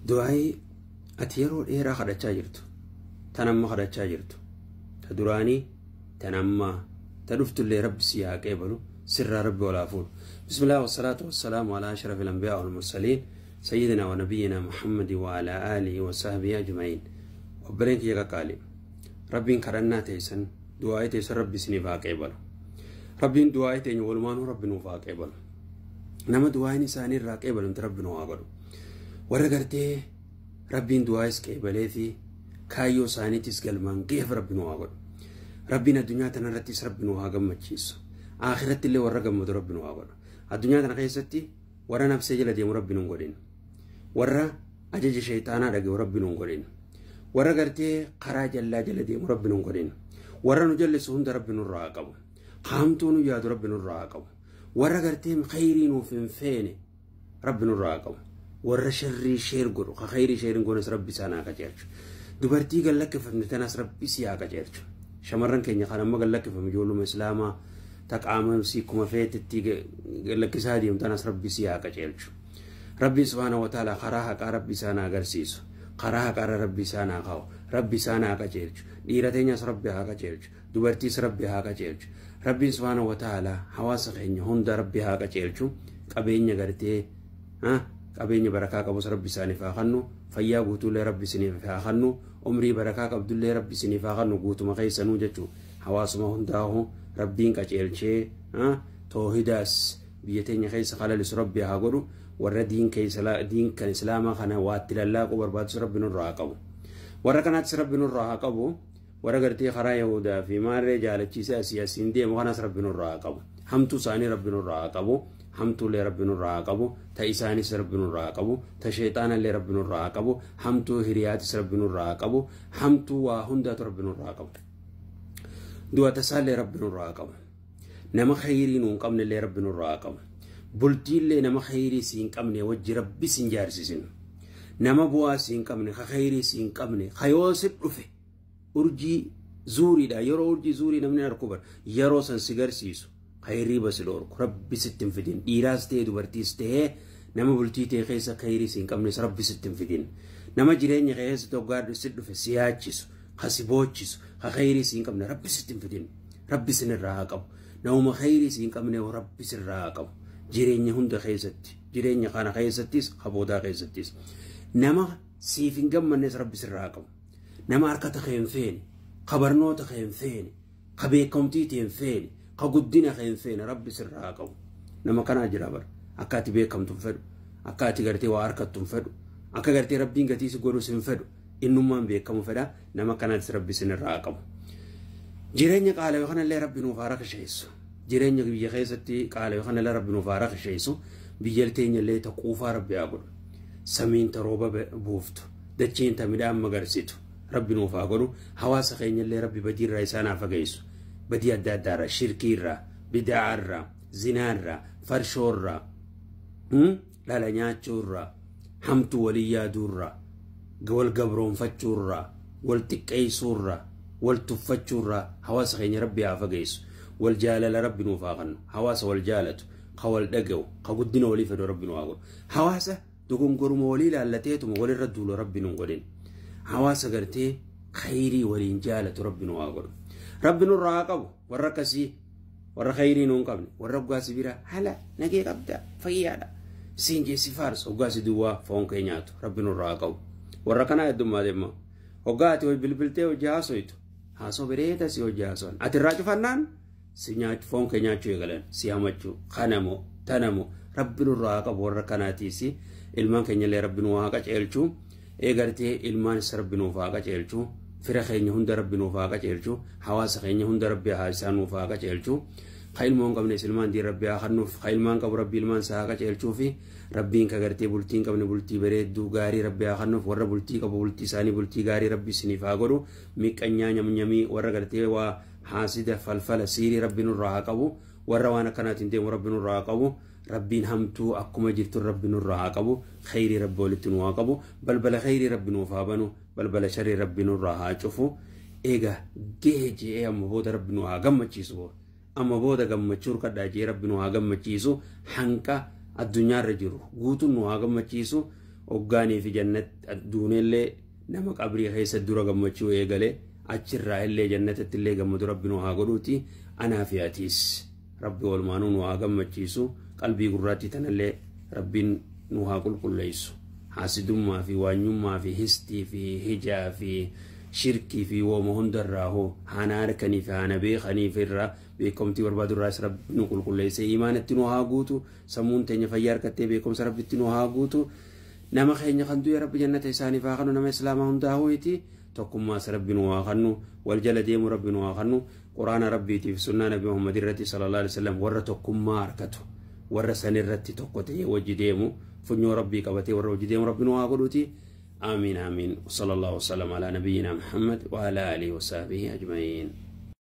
Du'aa'ii ati yeroo dheeraa kadhachaa jirtu, tan amma kadhachaa jirtu, ta duraanii, tan ammaa, ta dhuftullee Rabbi si haa qeebalu, sirraa Rabbi walaa fuudhu. Bismillah wassalaatu wassalaamu alaa ashrafil anbiyaa wal mursaliin sayyidina wa nabiyyina Muhammadi wa alaa aalihi wa sahbihi ajma'iin. Obboleen kiyya qaqqaali. Rabbiin kadhannaa teessan, du'aa'ii teessan Rabbi isiniif haa qeebalu. Rabbiin du'aa'ii teenya walumaanuu Rabbi nuuf haa qeebalu. Nama du'aa'iin isaanii irraa qeebalamte Rabbi nu haa godhu. Warra gartee Rabbiin du'aa'is qeebalee fi kaayyoo isaaniitis galmaan ga'eef Rabbi nu haa godhu. Rabbiin addunyaa tanarrattis Rabbi nu haa gammachiisu. Akhiratti illee warra gammadu Rabbi nu haa godhu. Addunyaa tana keessatti warra nafsee jala deemu Rabbi nu hin godhin. Warra ajaja shayxaanaa dhaga'u Rabbi nu hin godhin. Warra gartee karaa jallaa jala deemu Rabbi nu hin godhin. Warra nu jallisu hunda Rabbi nurraa haa qabu. Haamtuu nu yaadu Rabbi nurraa haa qabu. Warra gartee khayrii nuuf hin feene Rabbi nurraa haa qabu. Warra sharrii sheer godhu ka khayrii sheer hin goones Rabbi isaan haa qajeelchu. Dubartii gad lakkifamte tanaas Rabbi si haa qajeelchu. Shamarran keenya kan amma gad lakkifame ijoolluma Islaamaa ta qaama sii kuma feetetti gad lakkisaa deemu tanaas Rabbi si haa qajeelchu. Rabbiin subhaanahu wa ta'ala karaa haqaa Rabbi isaan haa agarsiisu. Karaa haqaarra Rabbi isaan haa kaa'u. Rabbi isaan haa qajeelchu. Dhiira teenyas Rabbi haa qajeelchu. Dubartiis Rabbi haa qajeelchu. Rabbiin subhaanahu wa ta'ala hawaasa keenya hunda Rabbi haa qajeelchu. Qabeenya gartee qabeenya barakaa qabus Rabbi isaaniif haa kennu. Fayyaa guutuullee Rabbi isiniif haa kennu. Umrii barakaa qabdullee Rabbi isiniif haa kennu guutuma keessanuu jechuudha. Hawaasuma hundaahu Rabbiin qajeelchee toohidaas biyya teenya keessa kalalisu Rabbi haa godhu. Warra diin kan Islaamaa kana waatti lallaaquu barbaadus Rabbi nurraa haa qabu. Warra kanaattis Rabbi nurraa haa qabu. Warra gartee karaa Yahudaa fi maarree jaalachiisee asii asiin deemu kanas Rabbi nurraa haa qabu. Hamtuu isaanii Rabbi nurraa haa qabu. Hamtuullee Rabbi nurraa haa qabu. Ta isaanis Rabbi nurraa haa qabu. Ta sheexaanallee Rabbi nurraa haa qabu. Hamtuu hiriyaatis Rabbi nurraa haa qabu. Hamtuu waa hundaatu Rabbi nurraa haa qabu. Du'a tasaallee Rabbi nurraa haa qabu. Nama khayrii nuu hin qabnellee Rabbi nurraa haa qabu. Bultiillee nama khayrii si hin qabne wajji Rabbi si hin jaarsisin. Nama bu'aa si hin qabne, ka khayrii si hin qabne, ka yoo si dhufe urjii zuuriidha. Yeroo urjii zuurii namni arku bar yeroo san si garsiisu khayrii basi dhoorku Rabbi sitti hin fidin. Dhiiraas ta'e dubartiis ta'e nama bultii ta'e keessa khayrii si hin qabnes Rabbi sitti hin fidin. Nama jireenya keessa toggaa si dhufe si yaachisu, ka si boochisu, ka khayrii si hin qabne Rabbi sitti hin fidin. Rabbi sinirraa haa qabu. Namuma khayrii si hin qabne Rabbi sirraa haa qabu. Jireenya hunda keessatti, jireenya kana keessattis, haboodaa keessattis. Nama siif hin gammannes Rabbi sirraa haa qabu. Nama harka kee hin feene, ka barnoota kee hin feene, ka beekamtii kee hin feene, ka guddina kee hin feene Rabbi sirraa haa qabu. Nama kanaa jira bara. Akka ati beekamtu hin fedhu, akka ati gartee waa harkattu hin fedhu, akka gartee Rabbiin gatii si godhus hin fedhu. Innummaan beekamu fedha. Nama kanaatis Rabbi sinirraa haa qabu. Jireenya qaalawe kanallee Rabbi nuuf haa rakasheessu. Jireenya biyya keessatti qaalawe kanallee Rabbi nuuf haa rakasheessu. Biyya teenyallee ta quufaa Rabbi haa godhu. Samiin ta rooba buuftu, dacheen ta midhaan magarsitu Rabbi nuuf haa godhu. Hawaasa keenyallee Rabbi badiirraa isaan haa fageessu. Badii adda addaarraa, shirkiirraa, bidaa'arraa, zinaarraa, farshoorraa, dhala nyaachuurraa, hamtuu walii yaaduurraa, wal gabroonfachuurraa, wal xiqqeessuurraa, wal tuffachuurraa hawaasa keenya Rabbi haa fageessu. Wal jaalala Rabbi nuuf haa kennu. Hawaasa wal jaalatu, ka wal dhaga'u, ka guddina walii fedhu Rabbi nu haa godhu. Hawaasa dogongoruma walii ilaallateetuma walirra duulu Rabbi nu hin godhin. Hawaasa gartee khayrii waliin jaalatu Rabbi nu haa godhu. Rabbi nurraa haa qabu warra akkasii, warra khayrii nu hin qabne, warra hoggaasi bira hala nagee qabda fayyaadha. Siin jeessi faarsu hoggaasi duwwaa foon kee nyaatu Rabbi nurraa haa qabu. Warra kanaa heddummaa deema. Hoggaa ati bilbiltee hojii haasoytu haasoo bareeda si hojii haasoon. Ati irraa cufannaan si nyaachuu foon kee nyaachuu eegalan si hamachuu kanamoo tanamoo Rabbi nurraa haa qabu warra kanaatiis. Ilmaan keenyallee Rabbi nu haa qajeelchu. Eegartee ilmaan isa Rabbi nuuf haa qajeelchu. Fira keenya hunda Rabbi nuuf haa qajeelchu. Hawaasa keenya hunda Rabbi haa isaan nuuf haa qajeelchu. Ka ilmoo hin qabnes ilmaan diin Rabbi haa kennuuf. Ka ilmaan qabu Rabbi ilmaan isaa haa qajeelchuu fi Rabbiin ka gartee bultii hin qabne bultii bareedduu gaarii Rabbi haa kennuuf. Warra bultii qabu bultii isaanii bultii gaarii Rabbi isiniif haa godhu. Miqqanyaa nyamnyamii warra gartee waa haasida falfala siirii Rabbi nurraa haa qabu. Warra waan akkanaatiin deemu Rabbi nurraa haa qabu. Rabbiin hamtuu akkuma jirtu Rabbi nurraa haa qabu. Khayrii Rabbi walitti nu haa qabu. Balbala khayrii Rabbi nuuf haa banu. Balbala sharrii Rabbi nurraa haa cufu. Eega gahee je'ee amma booda Rabbi nu haa gammachiisu. Amma booda gammachuu harkadhaa je'ee Rabbi nu haa gammachiisu. Hanqa addunyaarra jiru guutuun nu haa gammachiisu. Hoggaanii fi jannat duunellee nama qabrii keessa dura gammachuu eegale achirraa illee jannatatti illee gammadu rabbi nu haa godhuuti. Anaa fi atiis rabbi walumaanuu nu haa gammachiisu. Qalbii gurraattii tanallee rabbiin nu haa qulqulleessu. Haasidummaa fi waanyummaa fi histii fi hijaa fi shirkii fi wooma hundarraa hoo haana harkanii fi haana beekanii fi irraa beekumtii barbaadu irraas rabbi nu qulqulleessee imaanatti nu haa guutu. Sammuun teenya fayyaa harkattee beekumsa rabbitti nu haa guutu. Nama keenya kan du'e rabbi jannata isaaniif haa kennu. Nama islaamaa hundaa hooyti. Tokkummaas rabbi nu haa kennu. Wal jala deemu rabbi nu haa kennu. Quraana rabbiitiif sunnaa nabi Muhammad irratti sallallahu alaihi wasallam warra tokkummaa harkatu, warra san irratti tokko ta'ee wajji deemu, funyoo rabbii qabatee warra wajji deemu rabbi nu haa godhuuti. آمين آمين، وصلى الله وسلم على نبينا محمد وعلى آله وصحبه أجمعين.